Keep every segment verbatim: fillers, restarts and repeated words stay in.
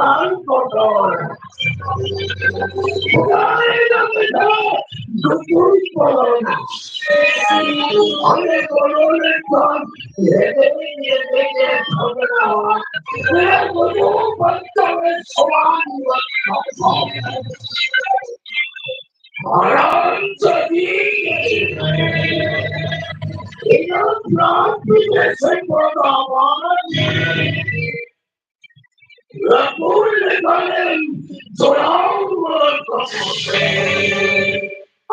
ᱟᱨ ᱵᱚᱛᱚᱨ᱾ ᱚᱱᱟ ᱞᱟᱹᱜᱤᱫ ᱛᱮ ᱫᱩᱯᱩᱲᱩᱵ ᱵᱚᱞᱚᱱᱟ᱾ ᱚᱸᱰᱮ ᱵᱚᱞᱚ ᱞᱮᱱᱠᱷᱟᱱ ᱦᱮᱸᱫᱮ ᱦᱮᱸᱫᱮ ᱜᱮ ᱡᱷᱚᱜᱽᱲᱟᱣᱟ᱾ ᱯᱮᱲᱟ ᱠᱚᱫᱚ ᱵᱟᱧᱪᱟᱣ ᱨᱮ ᱥᱚᱢᱟᱱ ᱵᱟᱝ᱾ ᱦᱟᱲᱟᱢ ᱡᱟᱹᱛᱤ! ᱤᱧᱟᱹᱜ ᱯᱨᱟᱱ ᱯᱤᱪᱷᱮ ᱥᱮ ᱯᱨᱚᱫᱟᱣᱟᱱ᱾ ᱨᱟᱹᱯᱩᱫ ᱞᱮᱠᱟᱱᱮᱢ ᱡᱚᱲᱟᱣ ᱨᱩᱣᱟᱹᱲ ᱠᱟᱢᱟ᱾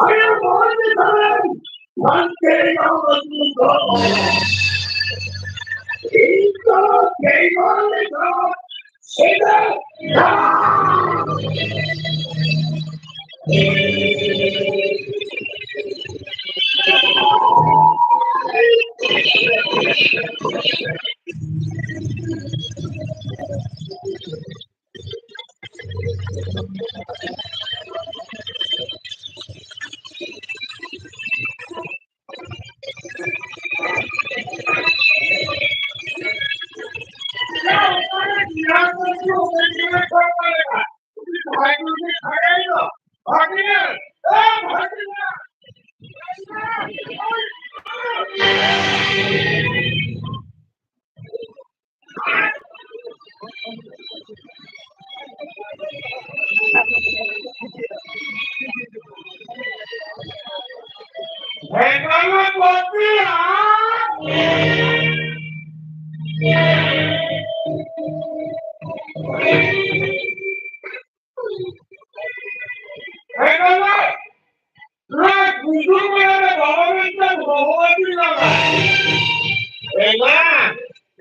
ᱟᱭᱟᱜ ᱢᱚᱱ ᱞᱮᱠᱟᱱᱮᱢ ᱯᱟᱱᱛᱮ ᱧᱟᱢ ᱟᱹᱜᱩ ᱠᱟᱢᱟ᱾ ᱤᱧ ᱫᱚ ᱵᱮᱭᱢᱟᱱ ᱞᱮᱠᱟ ᱥᱮᱫᱟᱭ ᱫᱷᱟᱨᱟ᱾ ᱮᱸᱜᱟ,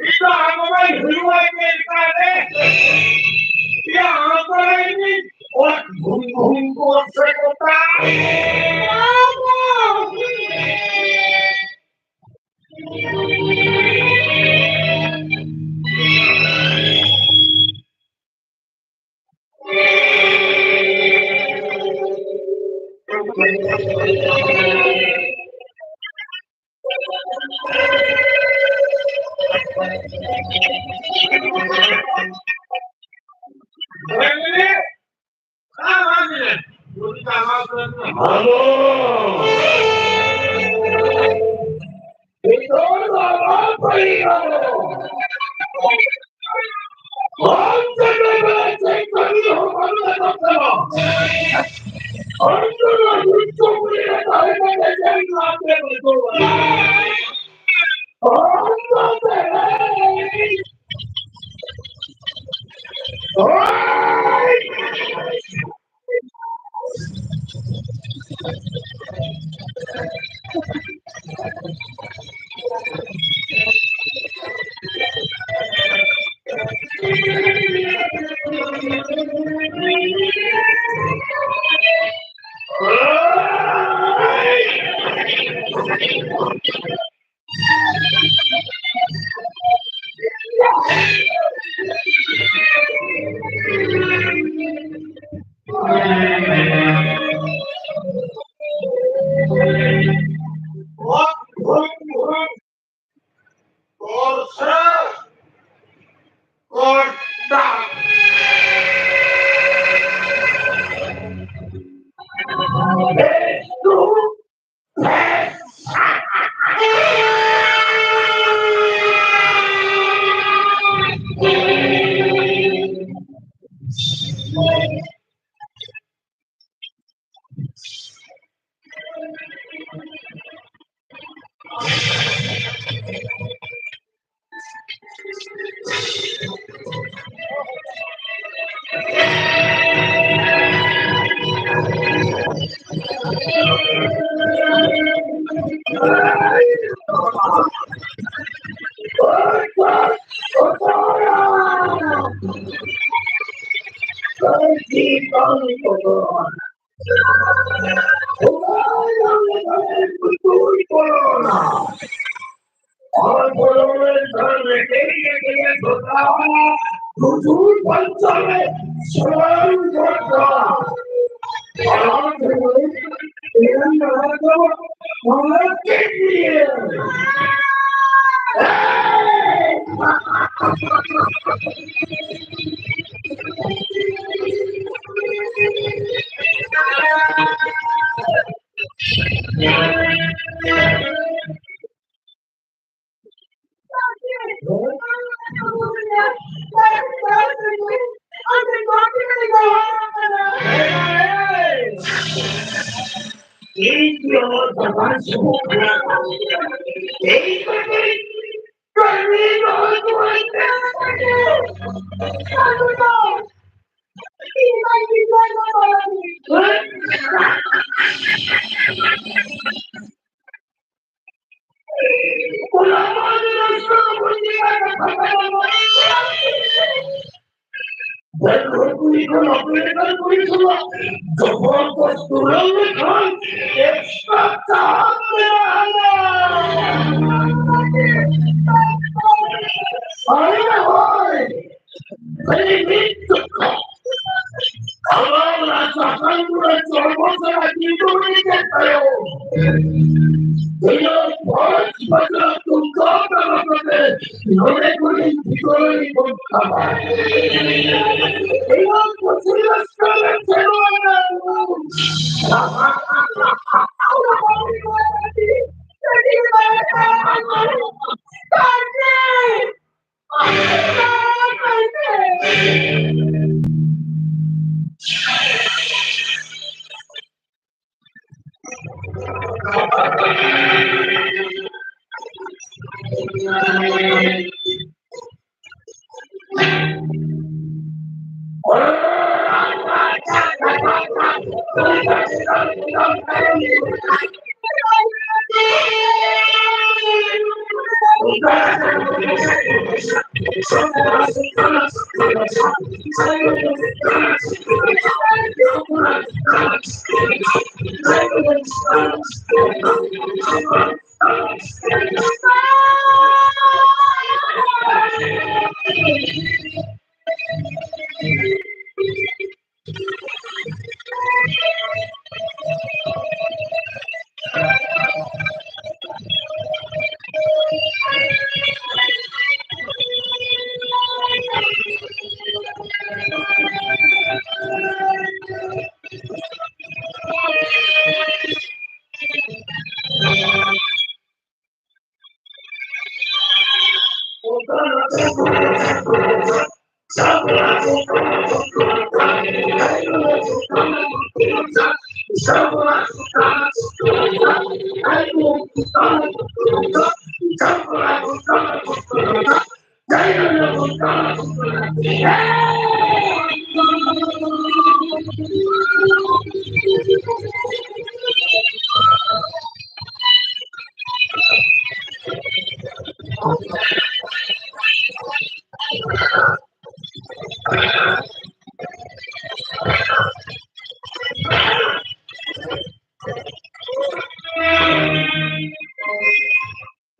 ᱤᱧ ᱫᱚ ᱟᱢ ᱵᱟᱵᱟᱧ ᱦᱩᱭᱩᱜᱼᱟ ᱪᱮᱫ ᱞᱮᱠᱟᱨᱮ? ᱭᱟ, ᱟᱢ ᱵᱟᱵᱟ ᱤᱧ ᱚᱛ ᱵᱷᱩᱢ ᱵᱷᱩᱢ ᱠᱚ ᱥᱮ ᱜᱚᱴᱟ᱾ ᱟᱫᱚ ᱱᱤᱛᱚᱜ ᱫᱚ ᱵᱟᱝ ᱯᱟᱹᱭᱞᱟᱹ ᱫᱚ᱾ ᱚᱱᱛᱮ ᱫᱚ ᱪᱮᱫ ᱠᱟᱹᱢᱤ ᱦᱚᱸ ᱵᱟᱝ ᱞᱟᱜᱟᱜ ᱠᱟᱱᱟ᱾ ᱚᱱᱛᱮ ᱫᱚ ᱡᱩᱛ ᱠᱚ ᱵᱩᱞᱤ ᱨᱮ ᱛᱟᱦᱮᱸ ᱠᱟᱛᱮ ᱪᱮᱫ ᱞᱟᱵᱷ ᱨᱮ ᱵᱟᱹᱪᱩᱜᱼᱟ? ᱚᱱᱛᱮ ᱫᱚ ᱳᱭ! ᱤᱧ ᱫᱚ ᱵᱟᱵᱟ ᱥᱩᱢᱩᱝ ᱠᱟᱱᱟ᱾ ᱤᱧ ᱫᱚ ᱠᱟᱹᱢᱤ ᱫᱚ ᱵᱟᱹᱧ ᱠᱟᱹᱢᱤᱭᱟ᱾ ᱤᱧ ᱫᱚ ᱜᱤᱫᱽᱨᱟᱹ ᱫᱚ ᱵᱟᱹᱧ ᱟᱢᱟᱜ ᱨᱟᱡᱟ ᱠᱟᱱ ᱠᱚᱲᱟ ᱪᱚᱨᱵᱚ ᱥᱟᱞᱟ ᱠᱤᱱᱛᱩ ᱩᱱᱤ ᱪᱮᱫ ᱛᱟᱭᱚᱢ? ᱤᱧᱟᱹᱜ ᱯᱚᱨᱚᱵᱽ ᱵᱟᱡᱟᱨ ᱛᱩᱢᱫᱟᱜ ᱴᱟᱢᱟᱠ ᱟᱛᱮ ᱱᱚᱰᱮ ᱠᱷᱚᱱᱤᱧ ᱵᱷᱤᱛᱟᱹᱨᱤᱧ ᱵᱚᱱ ᱠᱟᱢᱟ᱾ ᱤᱧᱟᱹᱜ ᱠᱩᱥᱤ ᱨᱟᱹᱥᱠᱟᱹ ᱨᱮ ᱥᱮᱱᱚᱜ ᱟᱞᱮ᱾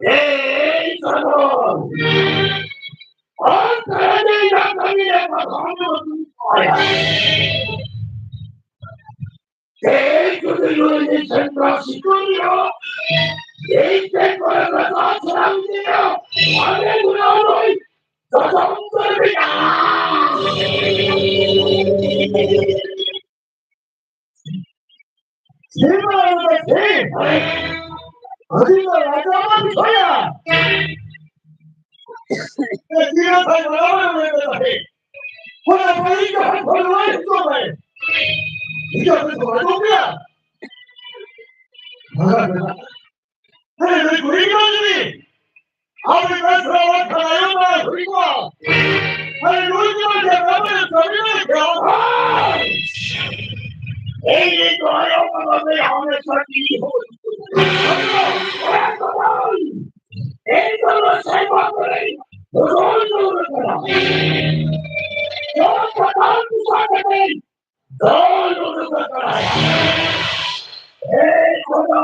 ᱮᱭ ᱥᱟᱫᱚᱢ! ᱚᱱᱛᱮ ᱨᱮ ᱤᱧᱟᱜ ᱠᱟᱹᱢᱤ ᱨᱮ ᱵᱟᱫᱷᱟ ᱟᱞᱚᱢ ᱟᱹᱜᱩᱭᱟ᱾ ᱛᱮᱦᱮᱧ ᱡᱩᱫᱤ ᱱᱩᱭ ᱥᱮᱸᱫᱽᱨᱟ ᱥᱤᱠᱟᱹᱨᱤᱭᱟᱹ ᱤᱧ ᱴᱷᱮᱱ ᱠᱷᱚᱱᱮ ᱵᱟᱫᱷᱟ ᱪᱷᱟᱲᱟᱣ ᱤᱫᱤᱭᱟ, ᱟᱞᱮ ᱜᱩᱱᱟᱹᱣ ᱱᱩᱭ ᱥᱟᱫᱚᱢ ᱩᱛᱟᱹᱨ ᱢᱮᱭᱟ᱾ ᱥᱤᱢ ᱟᱨ ᱩᱱᱤ ᱫᱚ ᱥᱤᱢ᱾ ᱦᱟᱹᱛᱤ ᱫᱚ ᱨᱟᱡᱟ ᱵᱟᱝ ᱵᱩᱡᱷᱟᱹᱣᱟ᱾ ᱛᱤᱨᱮ ᱥᱟᱭ ᱵᱟᱲᱟᱣ ᱮᱱᱟ ᱩᱱᱤ ᱫᱚ ᱛᱟᱦᱮᱸ᱾ ᱚᱱᱟ ᱵᱟᱹᱲᱤᱡ ᱰᱟᱦᱟᱨ ᱠᱷᱚᱱ ᱨᱩᱣᱟᱹᱲ ᱦᱚᱪᱚ ᱢᱮ᱾ ᱱᱤᱡᱮ ᱦᱚᱸ ᱵᱟᱹᱲᱤᱡ ᱜᱮᱭᱟ᱾ ᱢᱟᱨᱟᱝ ᱢᱮᱱᱟᱜ᱾ ᱦᱮᱸ, ᱱᱩᱭ ᱠᱩᱲᱤ ᱜᱤᱫᱽᱨᱟᱹ ᱡᱩᱫᱤ ᱟᱵᱚ ᱵᱮᱥ ᱨᱮ ᱚᱞᱚᱜ ᱯᱟᱲᱦᱟᱣ ᱵᱟᱭ ᱦᱩᱭ ᱠᱚᱜᱼᱟ, ᱟᱨ ᱱᱩᱭ ᱡᱩᱫᱤ ᱡᱟᱭᱜᱟ ᱨᱮ ᱠᱟᱹᱢᱤ ᱵᱟᱭ ᱠᱮᱭᱟ, ᱮᱭ ᱱᱤᱛ ᱟᱭᱳ ᱵᱟᱵᱟ ᱫᱚ ᱦᱟᱢᱮᱥᱟ ᱴᱤᱵᱷᱤ ᱦᱚᱸ ᱮᱭ ᱫᱚ ᱥᱮᱨᱢᱟ ᱠᱚᱨᱮ ᱵᱚᱫᱚᱞ ᱫᱚ ᱠᱟᱱᱟ᱾ ᱡᱚᱢ ᱯᱟᱛᱟᱞ ᱯᱚᱭᱥᱟ ᱠᱟᱛᱮ ᱫᱚᱞ ᱩᱰᱩᱠ ᱟᱠᱟᱱᱟᱭ᱾ ᱮᱭ ᱠᱷᱚᱫᱟ!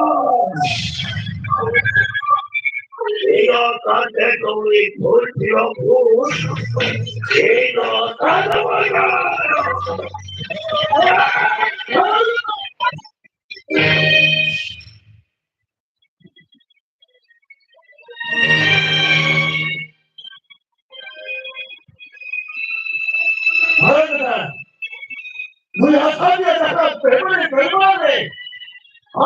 ᱤᱧᱟᱜ ᱠᱟᱴᱷᱮ ᱠᱟᱹᱣᱰᱤ ᱵᱷᱩᱞ ᱯᱷᱤᱨᱚ ᱵᱷᱩᱞ᱾ ᱤᱧᱟᱜ ᱠᱟᱴᱷᱮ ᱠᱟᱹᱣᱰᱤ ᱵᱷᱟᱨᱚᱛ ᱨᱮ ᱱᱩᱭ ᱦᱟᱥᱟ ᱨᱮᱭᱟᱜ ᱡᱟᱦᱟᱸ ᱯᱮᱨᱮᱡ ᱯᱮᱨᱮᱡ ᱨᱮ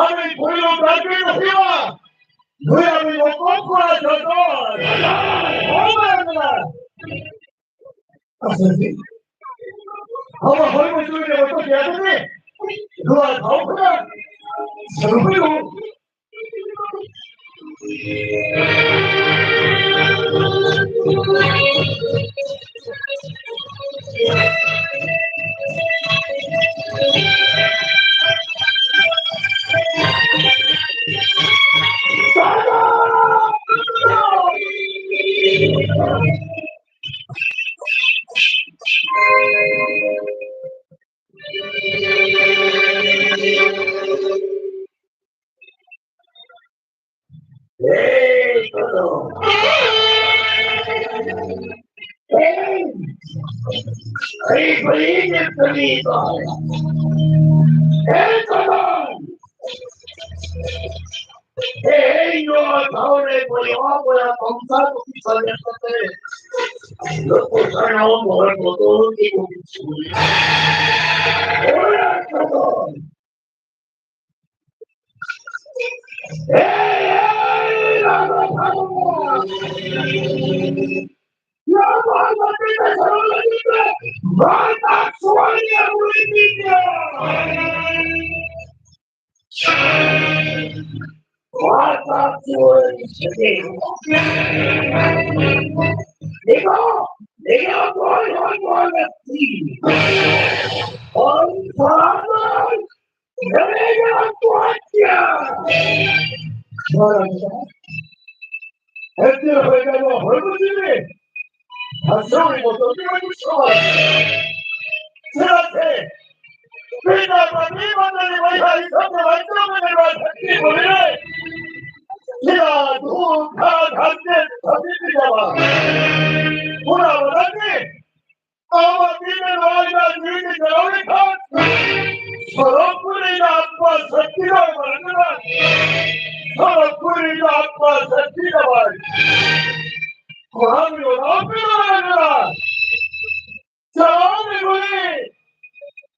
ᱟᱢᱤᱡ ᱯᱳᱭᱞᱳ target ᱦᱩᱭᱩᱜᱼᱟ, ᱱᱩᱭ ᱟᱢᱤᱡ ᱚᱠᱚᱭ ᱠᱚᱲᱟ ᱡᱚᱛᱚ ᱦᱚᱲ ᱵᱟᱭ ᱢᱮᱱᱟ᱾ ᱟᱪᱪᱷᱟ ᱡᱤ, ᱟᱵᱚ ᱦᱚᱲ ᱢᱚᱡᱩᱨ ᱨᱮ ᱚᱠᱚᱭ ᱜᱮᱭᱟ ᱛᱚᱵᱮ? ᱱᱚᱣᱟ ᱫᱷᱟᱣ ᱠᱷᱚᱱᱟᱜ ᱥᱟᱹᱨᱩ ᱦᱩᱭᱩᱜ᱾ ᱮᱭ ᱠᱚᱫᱚ᱾ ᱮᱭ, ᱟᱹᱰᱤ ᱵᱟᱹᱲᱤᱡ ᱮ ᱠᱟᱹᱢᱤᱭᱮᱫᱟ᱾ ᱮᱭ ᱠᱚᱫᱚ᱾ ᱮᱭ, ᱱᱚᱣᱟ ᱴᱷᱟᱶ ᱨᱮ ᱵᱚᱭᱦᱟ ᱵᱚᱭᱦᱟ ᱠᱚᱝᱥᱟ ᱠᱚ ᱯᱤᱪᱷᱟ ᱧᱮᱞ ᱠᱟᱛᱮ ᱱᱩᱠᱩ ᱥᱟᱱᱟᱢ ᱦᱚᱲ ᱵᱚᱛᱚᱨ ᱛᱮᱠᱚ ᱵᱩᱡᱷᱟᱹᱣ᱾ ᱮᱭ ᱠᱚᱫᱚ᱾ ᱮᱱᱛᱮ ᱨᱮᱦᱚᱸ ᱮᱴᱟᱜ ᱱᱚᱣᱟ ᱦᱚᱲᱢᱚ ᱡᱤᱣᱤ ᱨᱮ ᱦᱟᱹᱥᱩ ᱵᱚᱛᱚᱨ ᱜᱮ ᱵᱟᱹᱧ ᱵᱩᱡᱷᱟᱹᱣᱟ᱾ ᱪᱮᱫᱟᱜ ᱥᱮ ᱯᱤᱴᱟ ᱯᱟᱹᱴᱤ ᱵᱟᱝᱜᱟᱞᱤ ᱵᱚᱭᱦᱟ ᱦᱤᱥᱟᱹᱵ ᱛᱮ ᱵᱟᱧᱪᱟᱣ ᱢᱮᱱᱟᱜ ᱱᱚᱣᱟ ᱫᱷᱟᱹᱨᱛᱤ ᱯᱩᱨᱤ ᱨᱮ ᱪᱮᱫᱟᱜ ᱫᱷᱩᱢ ᱫᱷᱟᱢ ᱦᱟᱱᱛᱮ ᱫᱷᱟᱹᱵᱤᱡ ᱯᱮ ᱪᱟᱵᱟ? ᱚᱱᱟ ᱵᱟᱰᱟᱭ ᱛᱮ ᱟᱵᱚ ᱛᱤᱱᱟᱹᱜ ᱱᱚᱣᱟ ᱨᱮᱱᱟᱜ ᱡᱤᱣᱤ ᱪᱟᱞᱟᱣ ᱞᱮᱠᱷᱟᱱ ᱥᱚᱨᱚᱜᱽᱯᱩᱨᱤ ᱨᱮᱱᱟᱜ ᱟᱛᱢᱟ ᱥᱟᱹᱱᱛᱤ ᱫᱚ ᱵᱟᱝ ᱠᱟᱱᱟ᱾ ᱥᱚᱨᱚᱜᱽᱯᱩᱨᱤ ᱨᱮᱱᱟᱜ ᱟᱛᱢᱟ ᱥᱟᱹᱱᱛᱤ ᱫᱚ ᱵᱟᱝ᱾ ᱠᱚᱲᱟ ᱢᱤᱨᱩ ᱚᱱᱟ ᱯᱮ ᱨᱚᱲ ᱠᱟᱱᱟ᱾ ᱪᱟᱞᱟᱣ ᱢᱮ ᱜᱩᱞᱤ,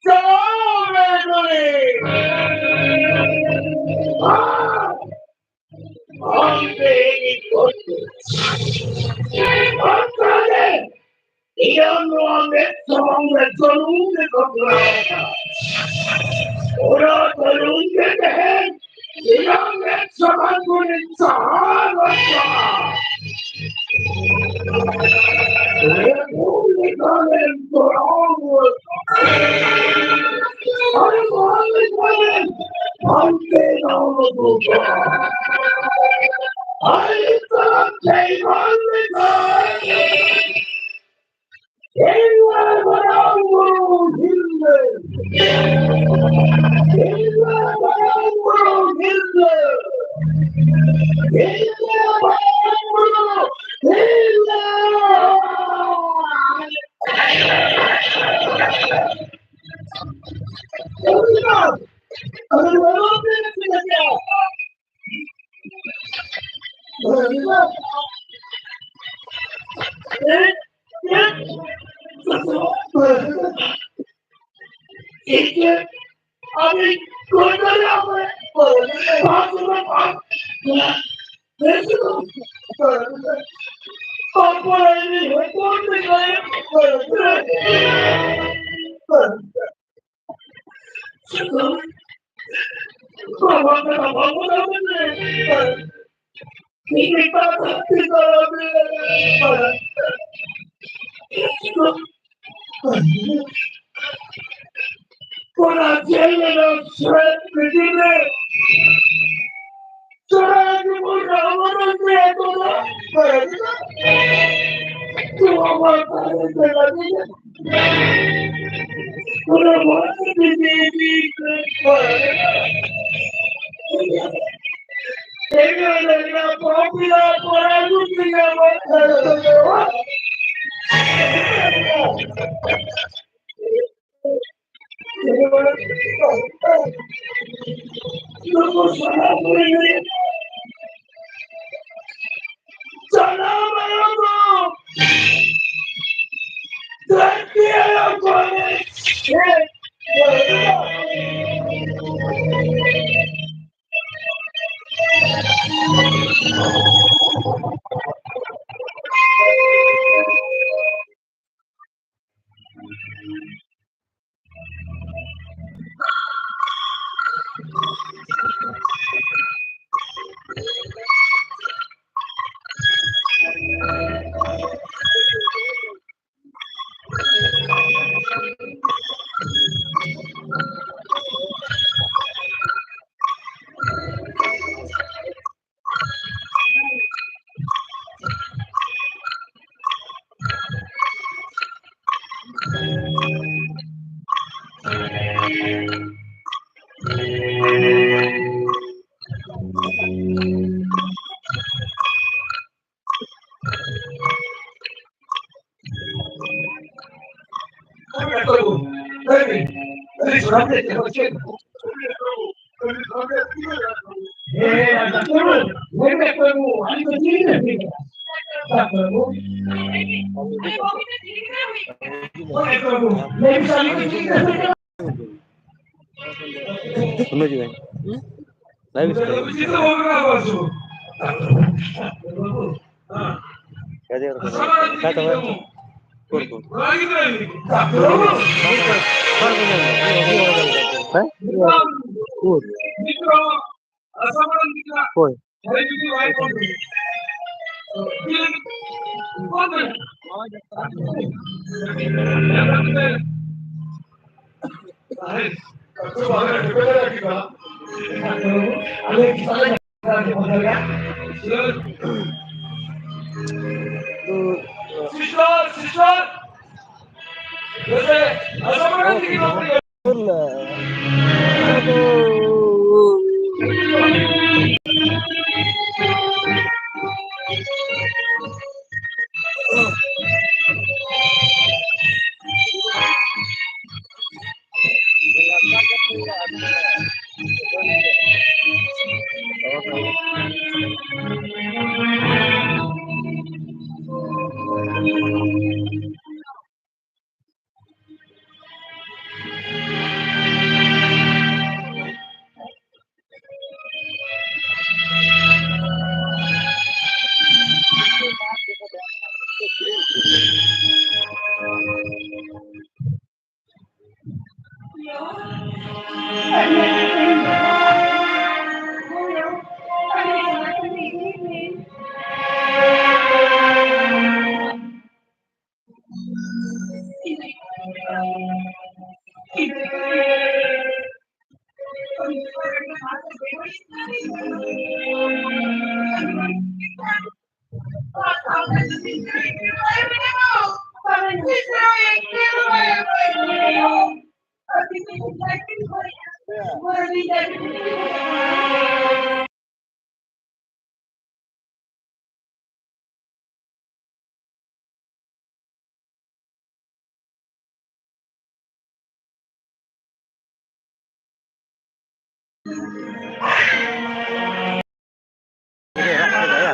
ᱪᱟᱞᱟᱣ ᱢᱮ ᱜᱩᱞᱤ᱾ ᱟᱢ ᱛᱮᱦᱮᱧ ᱤᱧ ᱜᱚᱡ ᱠᱮᱫᱟ᱾ ᱚᱱᱠᱟ ᱜᱮ ᱤᱧᱟᱹᱜ ᱱᱚᱣᱟ ᱢᱮᱫ ᱥᱟᱢᱟᱝ ᱨᱮ ᱡᱟᱹᱱᱩᱢ ᱜᱮ ᱠᱷᱚᱠᱨᱟᱣ ᱟᱠᱟᱱᱟ᱾ ᱚᱱᱟ ᱡᱟᱹᱱᱩᱢ ᱜᱮ ᱛᱮᱦᱮᱧ ᱤᱧᱟᱹᱜ ᱢᱮᱫ ᱥᱟᱢᱟᱝ ᱠᱷᱚᱱᱤᱧ ᱥᱟᱦᱟ Ante no lo dudo. Ahí está, ahí va, ahí va. Hilda Baramburu, Hilda. Hilda Baramburu, Hilda. Hilda Baramburu, Hilda. আমি কোথায় আমার ᱩᱱᱟᱹᱜ ᱜᱮ ᱵᱟᱝ᱾ Live stream. ᱠᱟᱡᱮ ᱨᱚᱠᱚᱢ᱾ ᱚᱠᱟ ᱛᱟᱢᱟ? ᱩᱠᱩᱨ ᱠᱚ? ᱦᱮᱸ? ᱩᱠᱩᱨ? ᱚᱠᱚᱭ?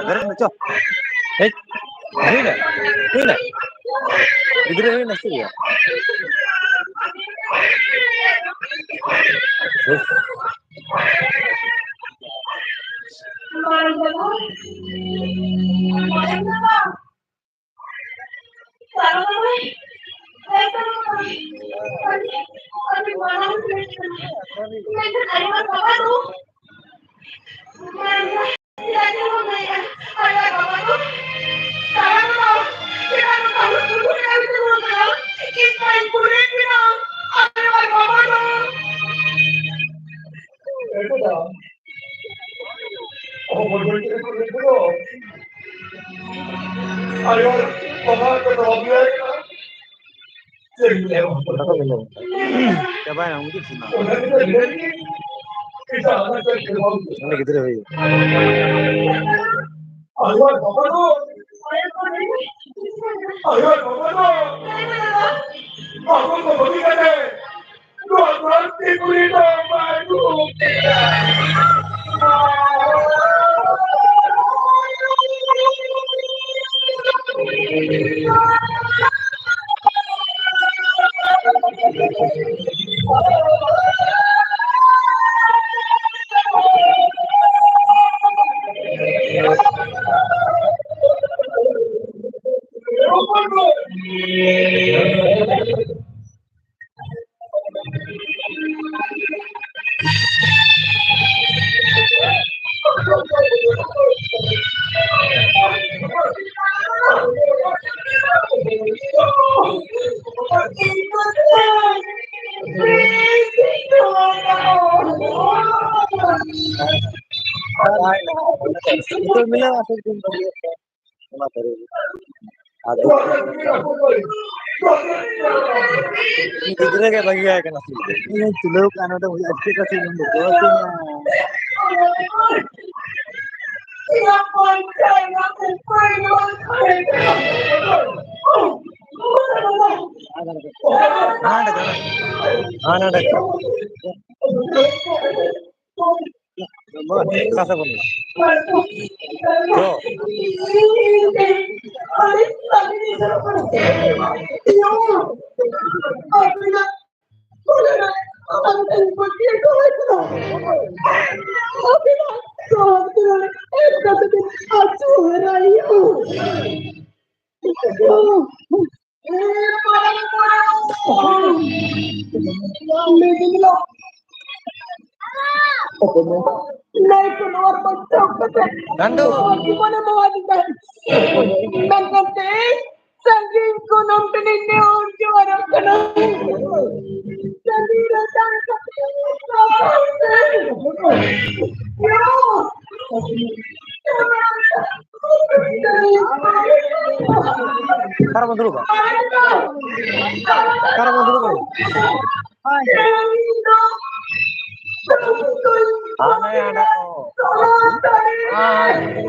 ᱵᱮᱨᱮᱫ ᱢᱮ, ᱪᱚ᱾ ᱦᱮᱡ᱾ ᱦᱩᱭᱱᱟ? ᱦᱩᱭᱱᱟ? ᱜᱤᱫᱽᱨᱟᱹ ᱦᱩᱭᱱᱟ ᱥᱮ ᱪᱮᱫ? ᱪᱟᱵᱟᱭᱮᱱᱟ, ᱢᱩᱪᱟᱹᱫ ᱮᱱᱟ᱾ ᱩᱱᱤ ᱜᱤᱫᱽᱨᱟᱹ ᱦᱩᱭᱩᱜ᱾ ᱱᱤᱛᱚᱜ ᱢᱮᱱᱟᱜᱼᱟ, ᱥᱮᱨᱚᱠᱚᱢ ᱫᱚ᱾ ᱚᱱᱟ ᱫᱟᱨᱮ ᱨᱮ᱾ ᱟᱫᱚ ᱜᱤᱫᱽᱨᱟᱹ ᱜᱮ ᱵᱟᱹᱜᱤᱭᱟᱭ ᱠᱟᱱᱟ ᱥᱮ? ᱤᱧ ᱛᱩᱞᱟᱹᱣ ᱠᱟᱜᱼᱟ, ᱱᱚᱰᱮ ᱦᱩᱭᱩᱜᱼᱟ, ᱪᱮᱫ ᱠᱟᱛᱮ ᱤᱧ ᱫᱚ ᱵᱚᱭᱚᱥ ᱤᱧᱟ᱾ ᱦᱟᱸᱰᱮ ᱫᱚ, ᱦᱟᱸᱰᱮ ᱫᱚ᱾ ᱚᱠᱟ ᱥᱮᱫ ᱵᱚᱱ ᱪᱟᱞᱟᱜᱼᱟ? ᱪᱚ᱾ ᱱᱟᱱᱫᱩ᱾ ᱢᱮᱱᱠᱷᱟᱱ ᱛᱮᱦᱮᱧ ᱥᱟᱺᱜᱤᱧ ᱠᱷᱚᱱ ᱟᱢ ᱴᱷᱮᱱᱤᱧ ᱱᱮᱦᱚᱨ ᱡᱚᱦᱟᱨᱚᱜ ᱠᱟᱱᱟ᱾ ᱥᱟᱺᱜᱤᱧ ᱨᱮ ᱛᱟᱦᱮᱸ ᱠᱟᱛᱮ ᱚᱠᱟᱨᱮ ᱵᱚᱱ ᱫᱩᱲᱩᱵᱟ? ᱚᱠᱟᱨᱮ ᱵᱚᱱ ᱫᱩᱲᱩᱵᱟ? ᱦᱟᱱᱮ ᱦᱟᱸᱰᱮ ᱠᱚ᱾ ᱦᱮᱸ᱾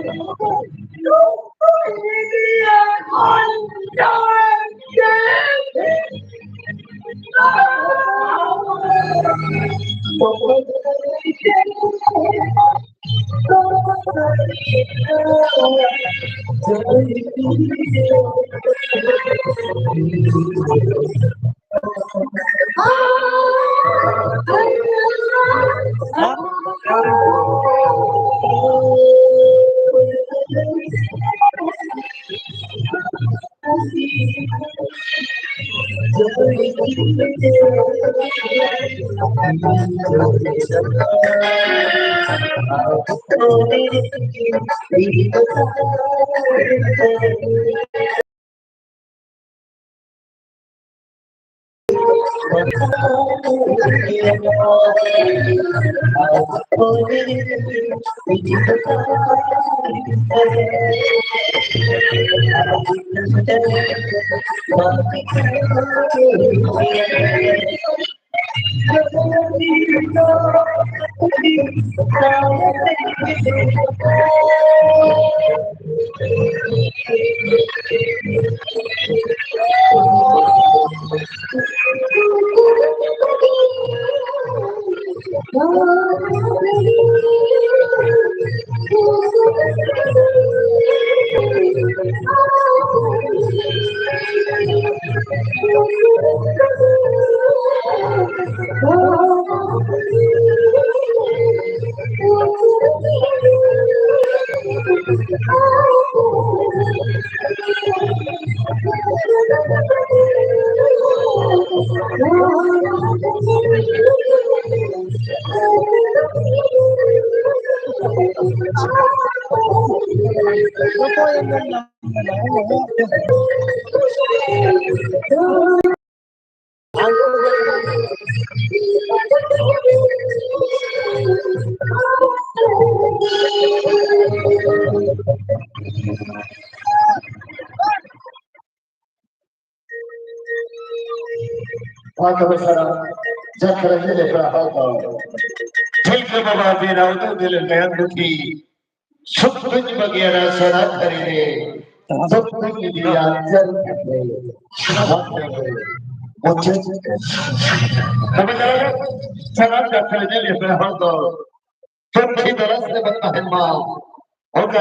ᱢᱟ ᱛᱚᱵᱮ ᱥᱟᱱᱟᱢ ᱡᱟᱛᱨᱟ ᱧᱮᱞ ᱦᱮᱯᱨᱟᱣ ᱦᱚᱲ ᱠᱚ, ᱴᱷᱤᱠ ᱵᱟᱵᱟ ᱵᱮᱱᱟᱣ ᱫᱚ ᱫᱤᱞ ᱢᱮᱱ ᱫᱩᱠᱷᱤ, ᱥᱩᱠ ᱫᱩᱠᱷ ᱵᱟᱹᱜᱤᱭᱟᱱᱟ ᱥᱟᱱᱟ ᱛᱷᱟᱹᱨᱤ ᱨᱮ, ᱥᱩᱠ ᱫᱩᱠᱷ ᱤᱫᱤᱭᱟ ᱪᱟᱹᱨ ᱠᱷᱟᱹᱴᱨᱮ᱾ ᱢᱩᱪᱟᱹᱫ᱾ ᱛᱚᱵᱮ ᱥᱟᱱᱟᱢ ᱡᱟᱛᱨᱟ ᱧᱮᱞ ᱦᱮᱯᱨᱟᱣ ᱦᱚᱲ ᱠᱚ, ᱛᱩᱱᱠᱷᱤ ᱫᱚᱨᱚᱥ ᱨᱮ ᱵᱚᱱ ᱛᱟᱦᱮᱱ ᱢᱟ᱾ ᱚᱱᱠᱟ